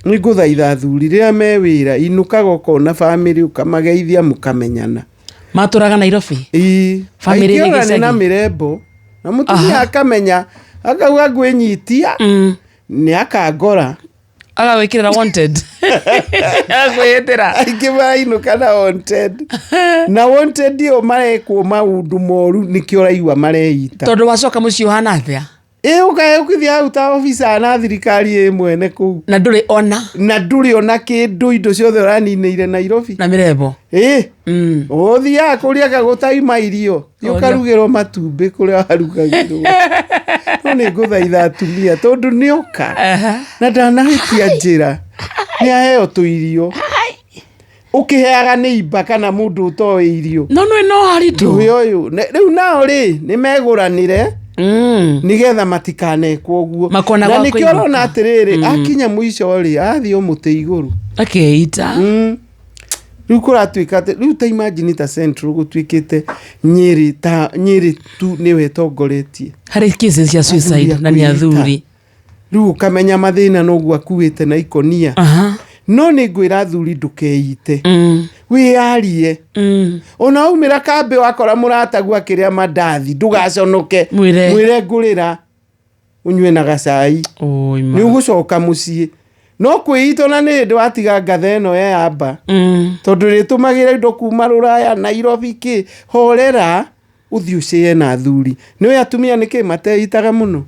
Nĩ ngũthaitha athuri rĩrĩa me wĩra, inũkaga ũkona bamĩrĩ, ũkamageithia, mũkamenyana. Matũraga Nairobi? Ĩĩ. Bamĩrĩ Aingĩ nĩ ona nĩ na gĩcagi? mĩrembo, na mũtumia akamenya, akauga ngwĩnyitia nĩ akangora. Agagwĩkĩrĩra wanted, agakwĩhĩtĩra. Aingĩ marainũka na wanted, na wanted ĩyo marekwo maũndũ moru, nĩkĩo ũraigua mareita. Tondũ wacoka mũciĩ ũhana atĩa? Ĩ, ũkĩthiĩ hau ta obica na thirikari ĩ mwene kũu. Na ndũrĩ ona. Na ndũrĩ ona kĩndũ, indo ciothe ũraninĩire Nairobi. Na mĩrembo. Ĩ, ũthiaga kũrĩa gagũtaima irio, thiĩ ũkarugĩrwo matumbĩ kũrĩa warugagĩrwo. No nĩ ngũthaitha atumia, tondũ nĩoka na ndanahĩtia njĩra, nĩ aheo tũirio, ũkĩheaga nĩ imba kana mũndũ ũtoĩ irio. No nĩ no haritũ. Ndũĩ ũyũ rĩu nao rĩ, nĩ megũranĩre nĩgetha matikanekwo ũguo. Makona na gwa nĩkĩo kũinũka. ũrona atĩrĩrĩ, akinya mũico rĩ, athiĩ o mũtĩ igũrũ. Akeita. Rĩu kũratuĩka atĩ rĩu ta imagine ta Central gũtuĩkĩte Nyĩrĩ, ta Nyĩrĩ tu nĩwe ĩtongoretie harĩ cases cia suicide, na nĩ kwĩita. Athuri. Rĩu ũkamenya mathĩna noguo akuĩte na ikonia. No nĩ ngwĩra athuri, ndũkeite, wĩyarie. Ona waumĩra kambĩ wakora mũratagu akĩrĩa mandathi, ndũgaconoke. Mwĩre. Mwĩre ngũrĩra ũnyue na gacai. Oi, ma. Nĩ ũgũcoka mũciĩ, no kwĩita ona nĩ hĩndĩ watiga ngatha ĩno yamba, tondũ rĩtũmagĩra indo kuma rũraya, Nairobi kĩ. Horera, ũthiĩ ũcĩe na athuri. Nĩũĩ atumia nĩkĩ mateitaga mũno?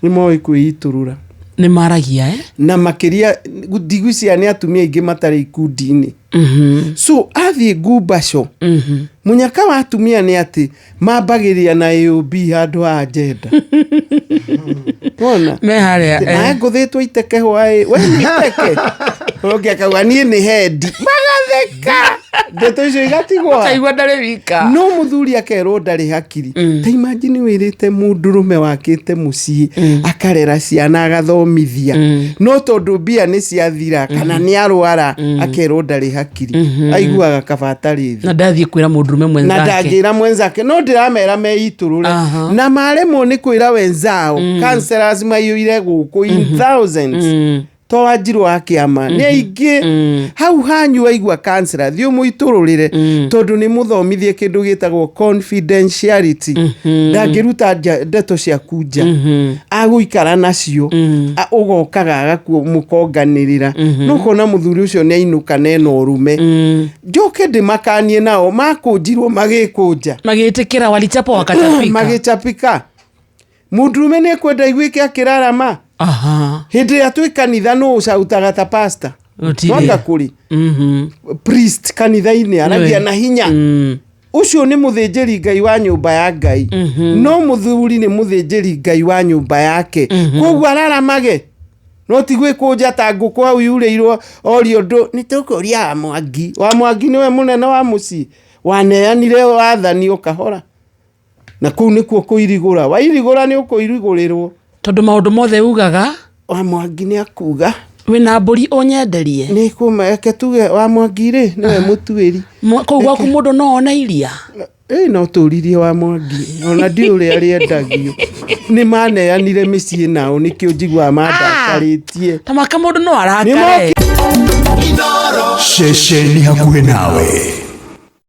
Nĩ moĩ kwĩitũrũra. Nĩ maragia, eh? Na makĩria ndigwĩciria nĩ atumia aingĩ matarĩ ikundi-inĩ. So athiĩ ngumbaco, mũnyaka wa atumia nĩ atĩ mambagĩrĩria na AOB handũ ha agenda. Wona? Me harĩa, eh. Nawe ngũthĩtwo iteke hwaĩ, we nĩ iteke, ũngĩ akauga niĩ nĩ hendi, magatheka, ndeto icio igatigwo. Kaigua ndarĩ wika. No mũthuri akerwo ndarĩ hakiri. Ta imagine wĩrĩte mũndũrũme wakĩte mũciĩ, akarera ciana, agathomithia, no tondũ mbia nĩ ciathira kana nĩ arwara, akerwo ndarĩ hakiri. Aiguaga kaba atarĩ thĩ. Na ndathiĩ kwĩra mũndũrũme Na mwenzake. Ndangĩra mwenzake, no ndĩramera meitũrũre. Na maremwo nĩ kwĩra wenzao, counselors maiyũire gũkũ in thousands. To Wanjirũ wa kĩama, nĩ aingĩ hau hanyu. Waigua counselor, thiĩ ũmũitũrũrĩre, tondũ nĩ mũthomithie kĩndũ gĩtagwo confidentiality. Ndangĩruta ndeto ciaku nja, agũikara nacio. Ũgokaga agakuo, mũkonganĩrĩra, no ũkona mũthuri ũcio nĩ ainũka na ena ũrume. Njoke ndĩmakanie nao makũnjirwo magĩkũnja. Magĩtĩkĩra, walichapa wakachapika. Magĩchapika. Mũndũrũme nĩ ekwenda iguĩke akĩrarama. Hĩndĩ ĩrĩa twĩ kanitha, nũ ũcautaga ta pastor? Gũtirĩ. Nwanga kũrĩ priest kanitha-inĩ aragia na hinya. Ũcio nĩ mũthĩnjĩri Ngai wa nyũmba ya Ngai, no mũthuri nĩ mũthĩnjĩri Ngai wa nyũmba yake, koguo araramage, no ti gwĩkũnja ta ngũkũ hau yurĩirwo orio ũndũ. Nĩ tũkũria wa Mwangi. Wa Mwangi nĩwe mũnene wa mũciĩ, waneanire wathani o kahora, na kũu nĩkuo kũirigũra. Wairigũra nĩ ũkũirigũrĩrwo. Tondũ maũndũ mothe ugaga. Wa Mwangi nĩ akuga. Wĩna mbũri ũnyenderie. Nĩ kũma eke tuge wa Mwangi rĩ, nĩwe mũtuĩri. Kũu gwaku mũndũ no one iria? Ĩ, no tũririe wa Mwangi, ona ndi ũrĩa rĩendagio. Nĩ maneanire mĩciĩ nao, nĩkĩo njiguaga mandakarĩtie. Ta maka mũndũ no arakare. Ceceni hakuhĩ nawe.